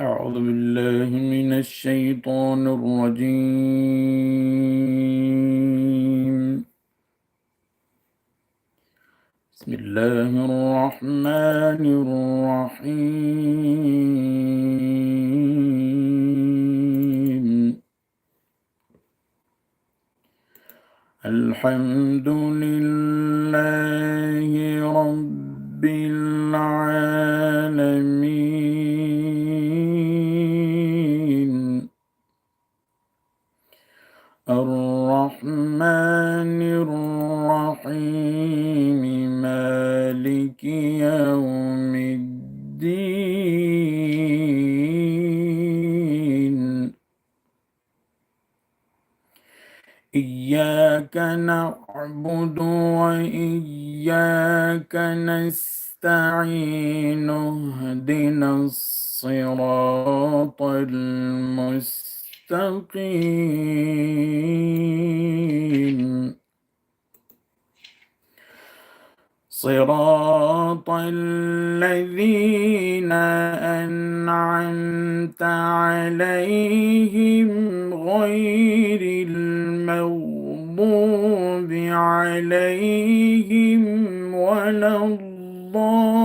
أعوذ بالله من الشيطان الرجيم. بسم الله الرحمن الرحيم. الحمد لله رب العالمين، الرحمن الرحيم، مالك يوم الدين. إياك نعبد وإياك نستعين، اهدنا الصراط المستقيم، صراط الذين أنعمت عليهم غير المغضوب عليهم ولا الضالين.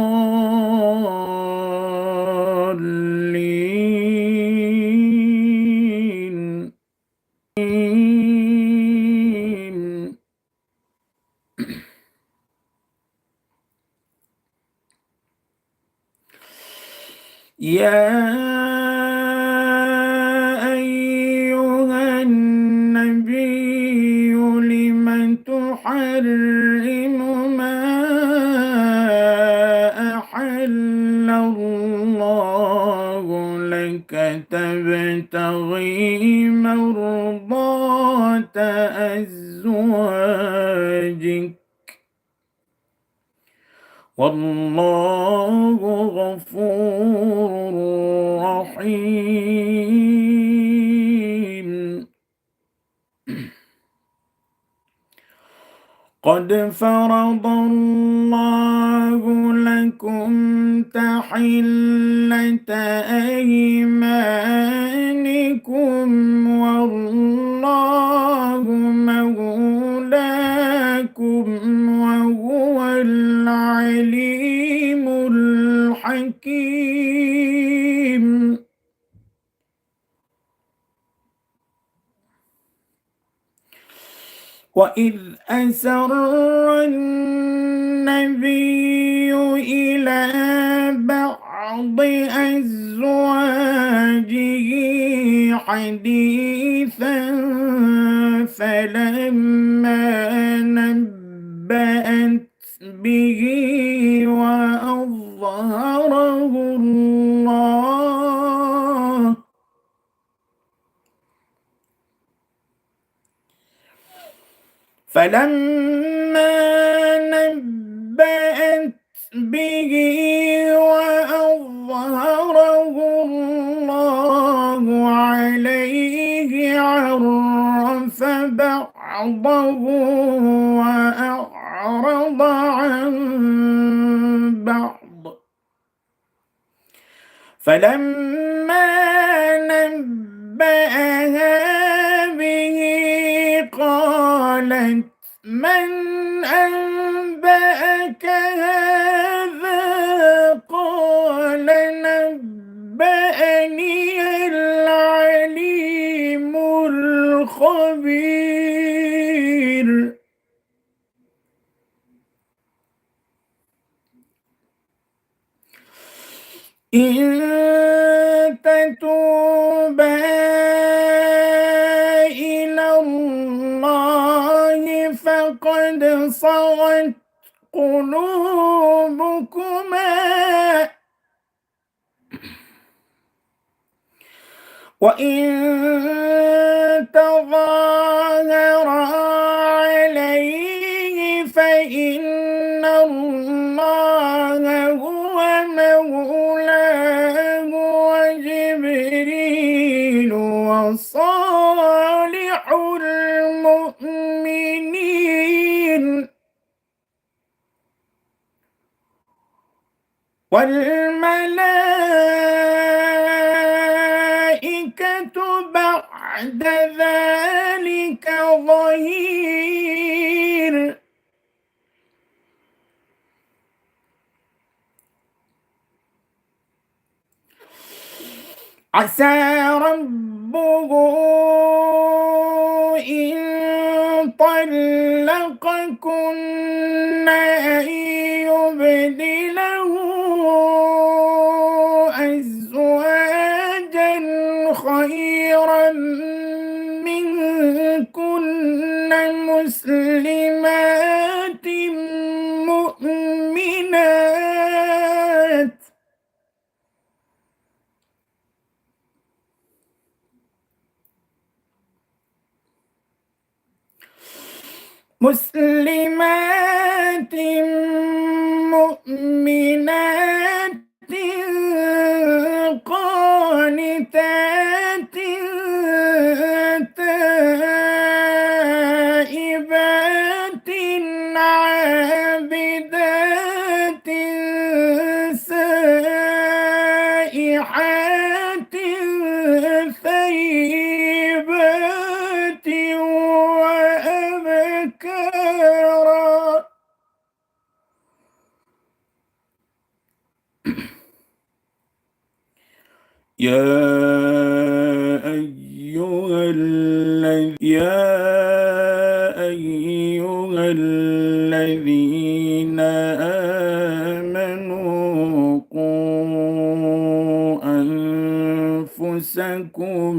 يا أيها النبي لم تحرم ما أحل الله لك تبتغي مرضات أزواجك، والله غفور رحيم. قد فرض الله لكم تحلة أيمانكم، والله مولاكم وهو العليم الحكيم. وإذ أسر النبي إلى بعض أزواجه حديثا فلما نبأت به وأظهره الله فلما نبأت به وأظهره الله عليه عرف بعضه وأعرض عن بعض. فلما نبأها به قالت من أنبأك هذا؟ قال نبأني العليم الخبير. إن تتوبا إلى الله فقد صغت قلوبكما، وإن تظاهرا عليه فإن الله هو مولاه وجبريل وصالح المؤمنين، والملائكة بعد ذلك ظهير. عسى ربه إن طلقكن أن يبدله أزواجا خيرا منكن مسلمات مؤمنات مسلمات مؤمنات قانتات تائبات عابدات سائحات ثيبات وأبكارا. يا أيها الذين آمنوا قوا أنفسكم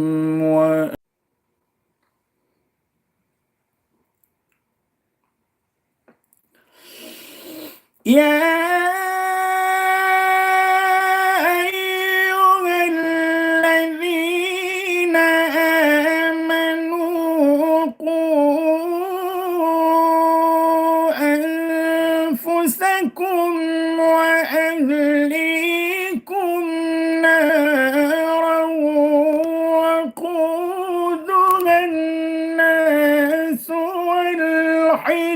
يا أيها الذين آمنوا قوا أنفسكم وأهليكم نارا وقودها الناس والحجارة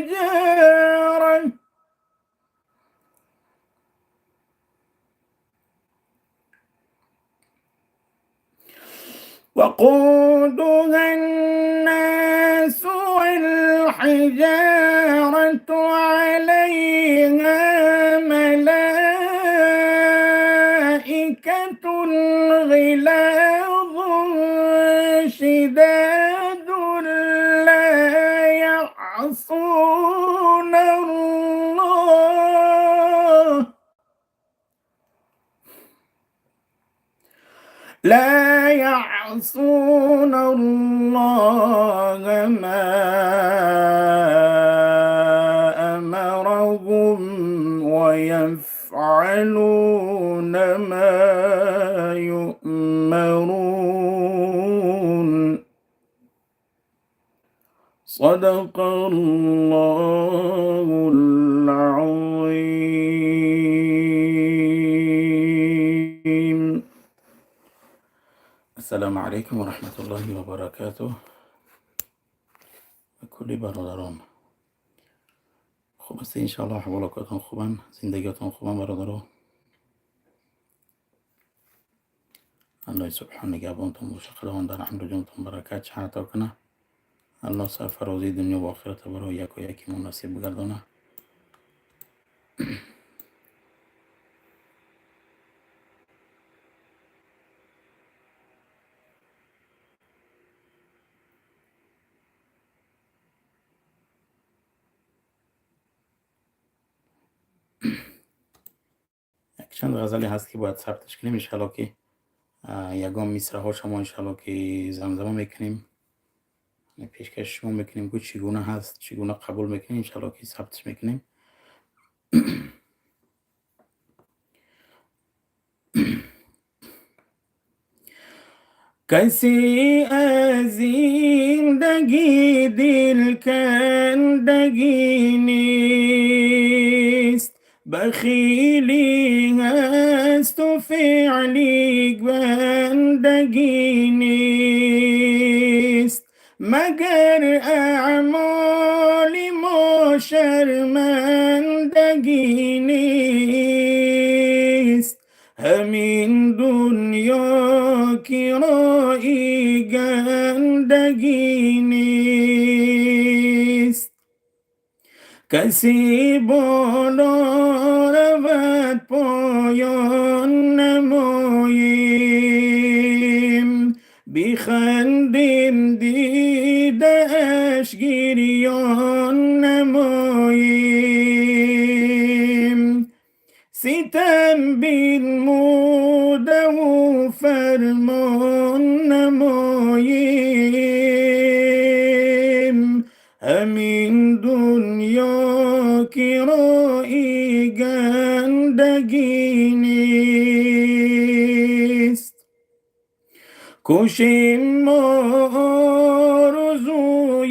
وقودها الناس والحجارة عليها ملائكة غلاظ شداد لا يعصون الله لا يعصون الله ما أمرهم ويفعلون ما يؤمرون. صدق الله العظيم. السلام علیکم و رحمت الله و برکاته. کلی برادران خوب است انشاءالله، احوالاتون خوبن، زندگیتون خوبن برادران. الله سبحانه نگهبانتون باشه، خداوند در عمر جانتون برکت عطا کنه، الله سرفرازی دنیا و آخرت برای یک و یکی مناسب بگردانه. چند غزلی هست که باید ثبتش کنیم انشالله که یگان مصرع ها شما انشالله که زمزمه میکنیم، پیشکش شما میکنیم که چگونه هست، چگونه قبول میکنیم، انشالله که ثبتش میکنیم. کسی از زندگی دل کندگی نیست، بخیلی هست و فعلی بندگی نیست، مگر اعمال ما شرمندگی نیست، همین دنیا کرایی گندگی گندگی نیست. کسی بالا رود پایان نماییم، بخندیم دیده اش گریان نماییم. ستم بنموده و فرمان نماییم، همین دنیا کرایی گندگی نیست. کشیم ما آرزوی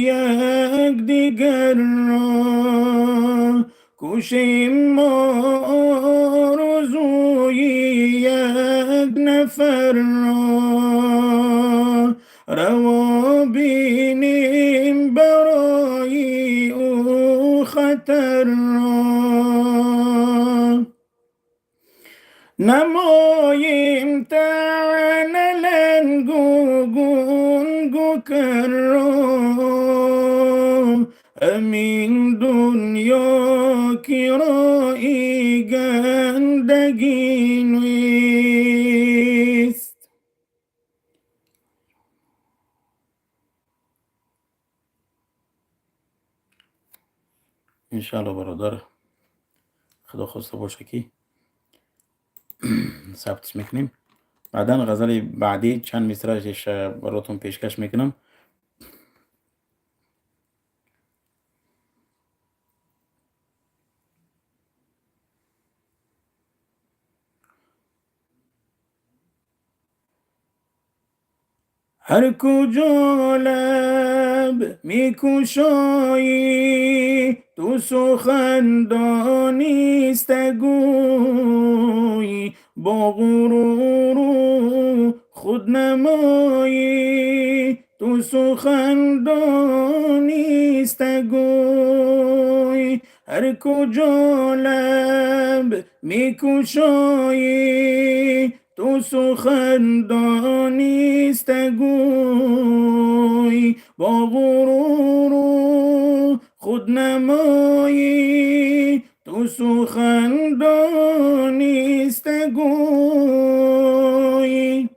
یکدیگر را، کشیم ما آرزوی یک نفر را، روا بینیم برای او خطر را. نماییم طعنه لنگ و گنگ و کر را، همین دنیا کرایی گندگی نیست. انشاءالله برادر خدا خواسته باشه که ثبت میکنیم. بعدا غزل بعدی چند مصرعش براتون پیشکش میکنم. هر کجا لب میکشایی تو سخن دانست گوی، با غرور و خودنمایی تو سخن دانست گوی. هر کجا لب میکشایی تو سخن دانست گوی، با غرور و خودنمایی تو سخن دانست گوی.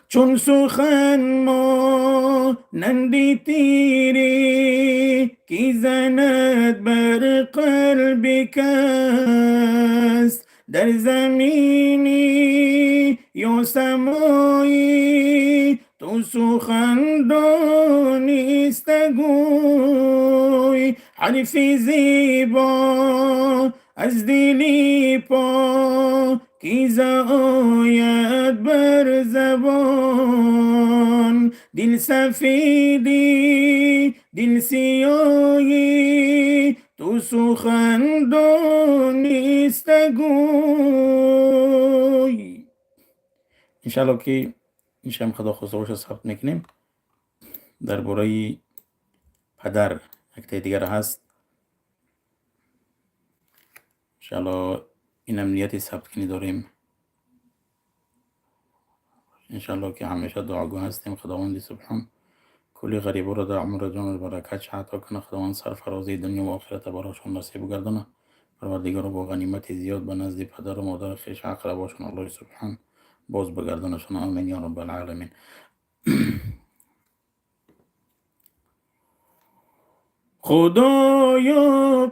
چون سخن ما نندی تیری کی زند بر قلب کس، در زمینی یا سمایی تو سخن دانست گوی. حرف زیبا از دلی پاکیزه آید بر زبان، دل سفیدی دل سیاهی تو سخن دانست گوی. انشالله که اینشم خدا خواسته باشه ثبت میکنیم. درباره پدر یک تای دیگر هست، انشالله این امنیت ثبت کنی داریم. انشالله که همیشه دعاگو هستیم. خداوند سبحان کلی غریبا را در عمر جان برکت عطا کنه. خداوند سرفرازی دنیا و آخرت براشون نصیب گردانه. پروردگار با غنیمت زیاد به نزد پدر و مادر خویش اقرباشون الله سبحان باز بگردانشون. آمین یا رب العالمین. خدایا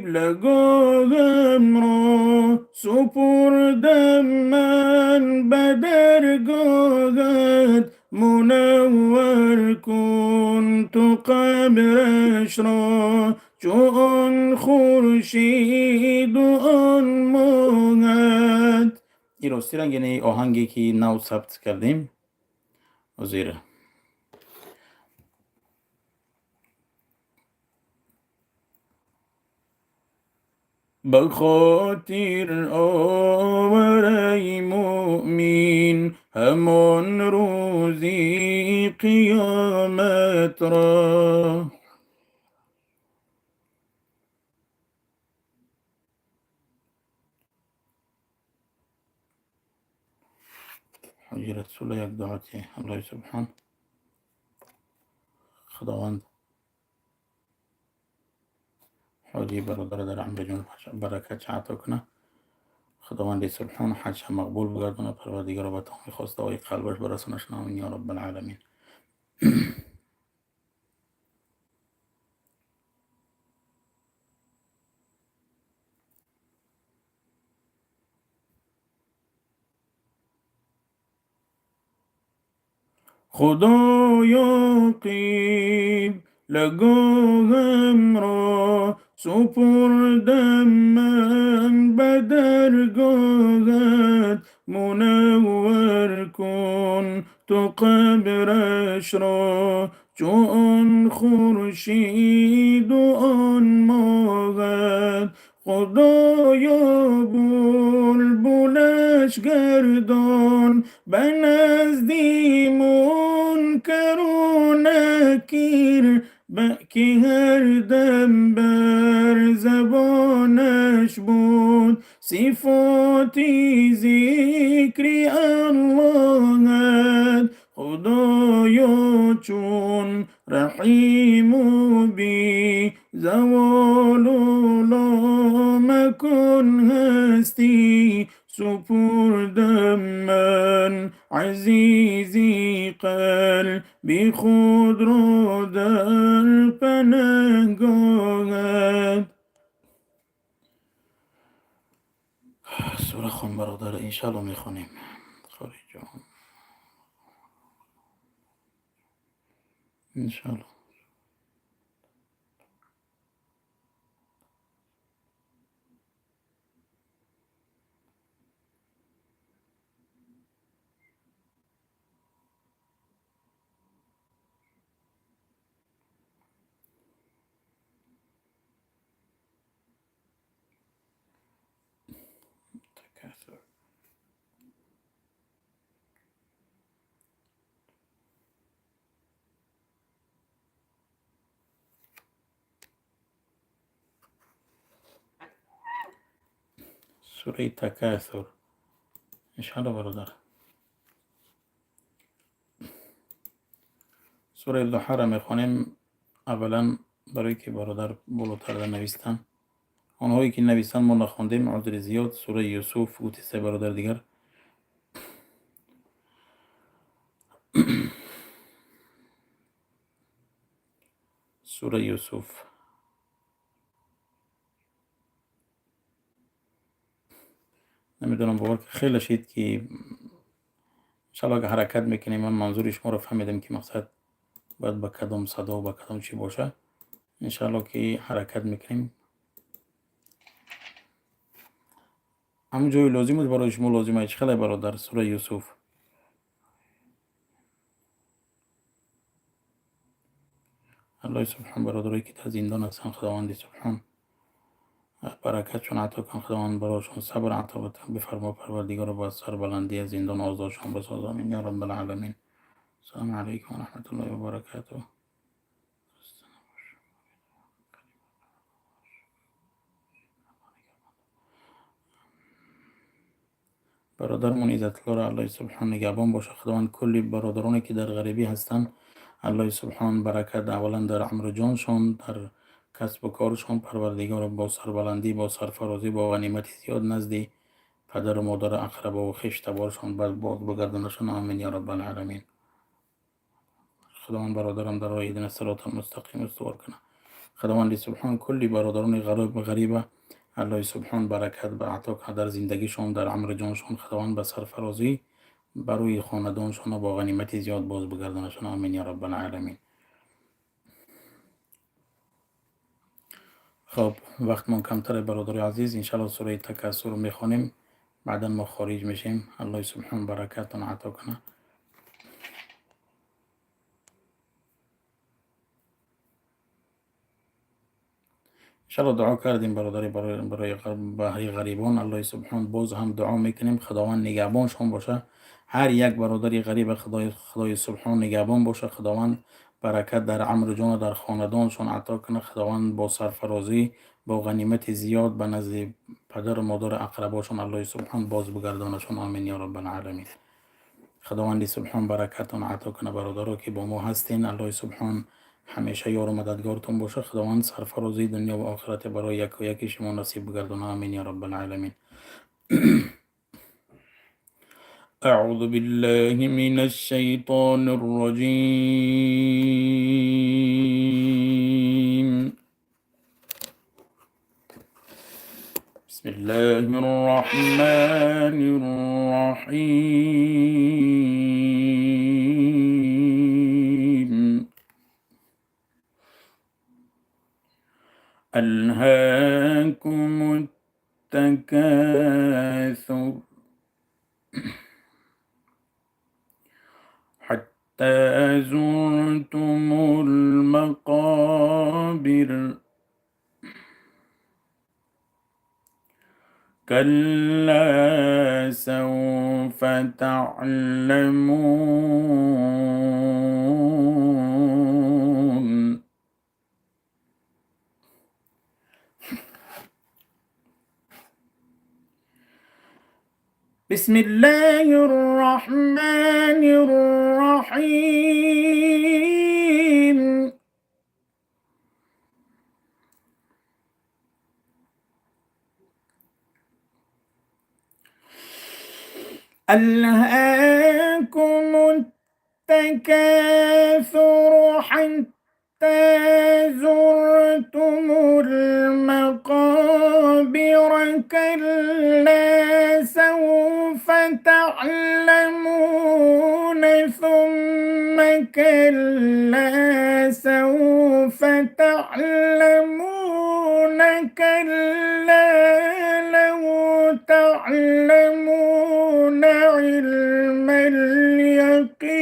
قبلگاهم را سپردم من به درگاهت، منور کن تو قبرش را چو آن خورشید و آن ماهت. این راستی رنگ یعنی آهنگی که نو ثبت کردیم زیره. به خاطر آور ای مؤمن همان روزی قیامت را. Ҳоҷи Расула як дуоти Аллоҳи Субҳон, Худованд ҳоҷи бародара дар амри ҷон баракат ато кунад. Худованди Субҳон ҳаҷша мақбул бигардонад, Парвардигоро ба тамоми хостаҳои қалбаш барасонаш. Амин ё Раббал Аламин. Худоё, қиблагоҳам ро супурдам ман ба даргоҳат, мунаввар кун ту қабрашро чу он хуршиду он моҳат. Худоё, булбулаш гардон ба назди мункару накир, ки ҳар дам бар забонаш буд сифоти зикри Аллоҳат. Худоё, чун раҳиму безаволу ломакун ҳастӣ, супурдам ман азизи қалби худро дар панаҳгоҳат. Сура хон, бародар, иншалло мехонем. Хориҷон, иншалло. Такасур. Сураи Такасур, иншалло, бародар. Сураи Дуҳаро мехонем аввалан, барое ки бародар болотарда навистанд. Онҳое ки навистанд, мо нахондем, узри зиёд. Сураи Юсуф гуфти се бародар дигар. Сураи Юсуф намедонам, бовар хеле шид ки иншалло ага ҳаракат мекунем. Ман манзури шуморо фаҳмидам, ки мақсад бояд ба кадом садо, ба кадом чӣ боша. Иншалло ки ҳаракат мекунем. Ҳамон ҷои лозим буд барои шумо, лозим ай чӣ хеле, бародар, сураи Юсуф. Аллоҳи Субҳон бародарое ки дар зиндон ҳастанд, Худованди Субҳон баракатшон ато кун, Худованд барошон сабр ато бифармо, Парвардигоро ба сарбаландӣ аз зиндон озодшон бисоз. Амин ё Раббал Аламин. Ассалому алайкум ва раҳматуллоҳи ва баракатуҳ. Бародармон Иззатуллоро Аллоҳи Субҳон нигаҳбон бошад. Худованд кулли бародароне ки дар ғарибӣ ҳастанд, Аллоҳи Субҳон баракат аввалан дар умру ҷоншон, дар касбу коршон, Парвардигоро бо сарбаландӣ, бо сарфарозӣ, бо ғанимати зиёд назди падару модару ақрабову хештаборшон боз бигардонашон. Амин ё Раббал Аламин. Худованд бародарам дар роҳи иҳдина сирота мустақим устувор кунад. Худованди Субҳон кулли бародарони ғариба Аллоҳи Субҳон баракат ба ато кунад дар зиндагишон, дар умри ҷоншон. Худованд ба сарфарозӣ ба рӯи хонадоншона бо ғанимати зиёд боз бигардонашон. Амин ё Раббал Аламин. Хоб, вақтмон камтаре, бародари азиз. Иншалло сураи Такассур мехонем, баъдан мо хориҷ мешем. Аллоҳи Субҳон баракатон ато кунад. Иншалло дуо кардем, бародари, барои баҳри ғарибон. Аллоҳи Субҳон, боз ҳам дуо мекунем, Худованд нигаҳбоншон боша. Ҳар як бародари ғариба Худои Субҳон нигаҳбон боша. Худованд баракат дар амру ҷону дар хонадоншон ато кунад. Худованд бо сарфарозӣ, бо ғанимати зиёд ба назди падару модару ақрабошон Аллоҳи Субҳон боз бигардонашон. Амин ё Раббал Аламин. Худованди субҳон баракатон ато кунад, бародаро, ки бо мо ҳастен. Аллоҳи субҳон ҳамеша ёру мададгортон бошад. Худованд сарфарозии дунё ва охират барои яку яки шумо насиб бигардонад. Амин я раббал аламин. أعوذ بالله من الشيطان الرجيم. بسم الله الرحمن الرحيم. ألهاكم التكاثر حتى زرتم المقابر. كلا سوف تعلمون. بسم الله الرحمن الرحيم. ألهاكم التكاثر حتى زرتم المقابر. كلا سوف تعلمون، ثم كلا سوف تعلمون، كلا لو تعلمون علم اليقين.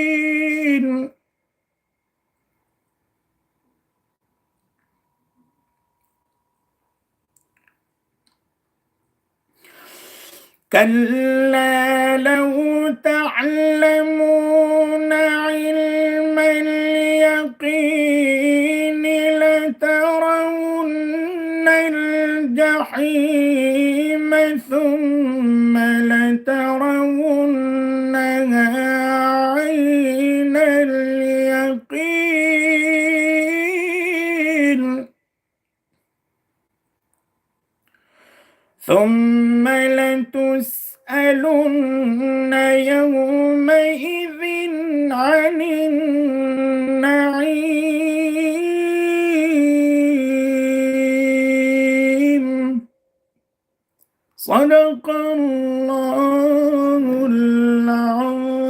كلا لو تعلمون علم اليقين لترون الجحيم ثم لترونها عين اليقين، ثم لتسألن يومئذ عن النعيم. صدق الله العظيم.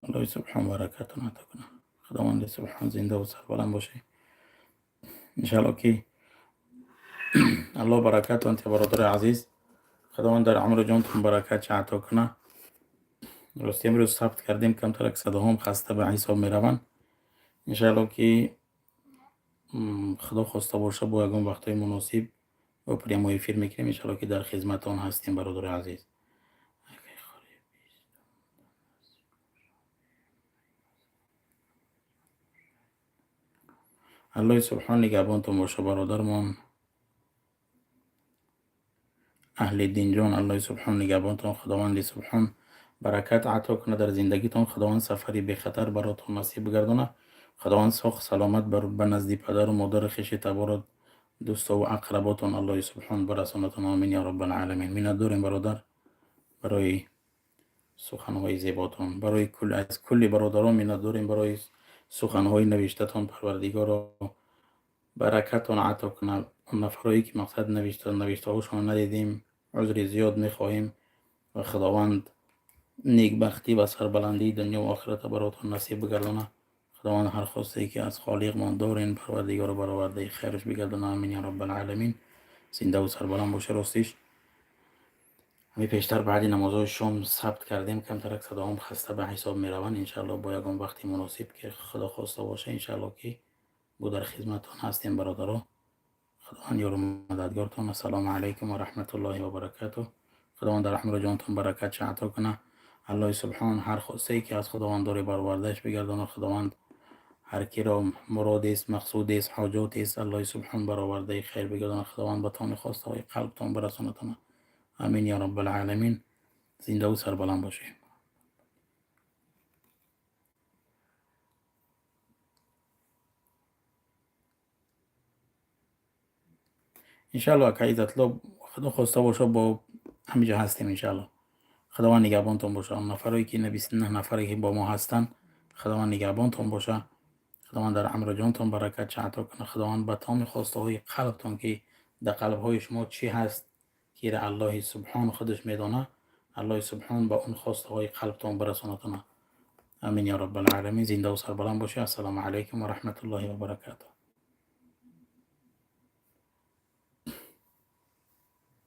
аллоҳи субҳон баракатон ато кунад. Худованди субҳон зиндаву сарбаланд бошед. Иншалло, ки аллоҳ баракатон те, бародари азиз. Худованд дар умру ҷонтон баракат ато кунад. Рости, имрӯз сабт кардем, камтарак садоҳом хаста ба ҳисоб мераванд. Иншалло, ки худо хоста боша, бо ягон вақтҳои муносиб бо прямой эфир мекунем. Иншалло, ки дар хизматон ҳастем, бародари азиз. Аллоҳи субҳон нигаҳбонтон боша, бародармон аҳли динҷон. Аллоҳи субҳон нигаҳбонтон. Худованди субҳон баракат ато кунад дар зиндагитон. Худованд сафари бехатар баротон насиб бигардонад. Худованд соғ саломат ба назди падару модару хеши табору дӯстову ақработон аллоҳи субҳон барасонатон. Омин я раббалаламин. Миннатдорем, бародар, барои суханҳои зеботон. Барои аз кулли бародарон миннатдорем барои суханҳои навиштатон. Парвардигоро баракатон ато кунад. Он нафарое ки мақсад навиштаҳошонро надидем, узри зиёд мехоҳем ва Худованд некбахтӣ ва сарбаландии дунё ва охирата баротон насиб бигардонад. Худованд ҳар хостае ки аз холиқмон дорен, Парвардигоро баровардаи хайраш бигардонад. Амин я раббалаламин. Зиндаву сарбаланд боша. Ростиш, ҳамин пештар баъди намозҳои шом сабт кардем, камтарак садоҳом хаста ба ҳисоб мераванд. Иншаалло, бо ягон вақти муносиб, ки худо хоста боша, иншаалло, ки бо дар хизматтон ҳастем, бародаро. Худованд ёру мададгортон. Ассалому алайкум ва раҳматуллоҳи ва баракатуҳ. Худованд дар умру ҷонтон баракат ато кунад. Аллоҳи субҳон ҳар хостае ки аз Худованд дорӣ баровардааш бигардонад. Худованд ҳар киро муродест, мақсудест, ҳоҷотест, Аллоҳи субҳон баровардаи хайр бигардонад. Худованд ба тамоми хостаҳои қалбтон барасонадтон. Амин ё раббал оламин. Зиндаву сарбаланд бошед. Иншалло, ака Иззатулло, худо хоста боша, бо ҳамиҷо ҳастем, иншалло. Худованд нигаҳбонтон боша. Он нафарое ки 29 нафаре ки бо мо ҳастанд, Худованд нигаҳбонтон боша. Худованд дар умру ҷонтон баракат ато кунад. Худованд ба тамоми хостаҳои қалбтон, ки дар қалбҳои шумо чӣ ҳаст, ки Аллоҳи субҳон худаш медонад, Аллоҳи субҳон ба он хостаҳои қалбтон барасонадтон. Амин ё раббал оламин. Зиндаву сарбаланд бошед. Ассалому алайкум ва раҳматуллоҳи ва баракатуҳ.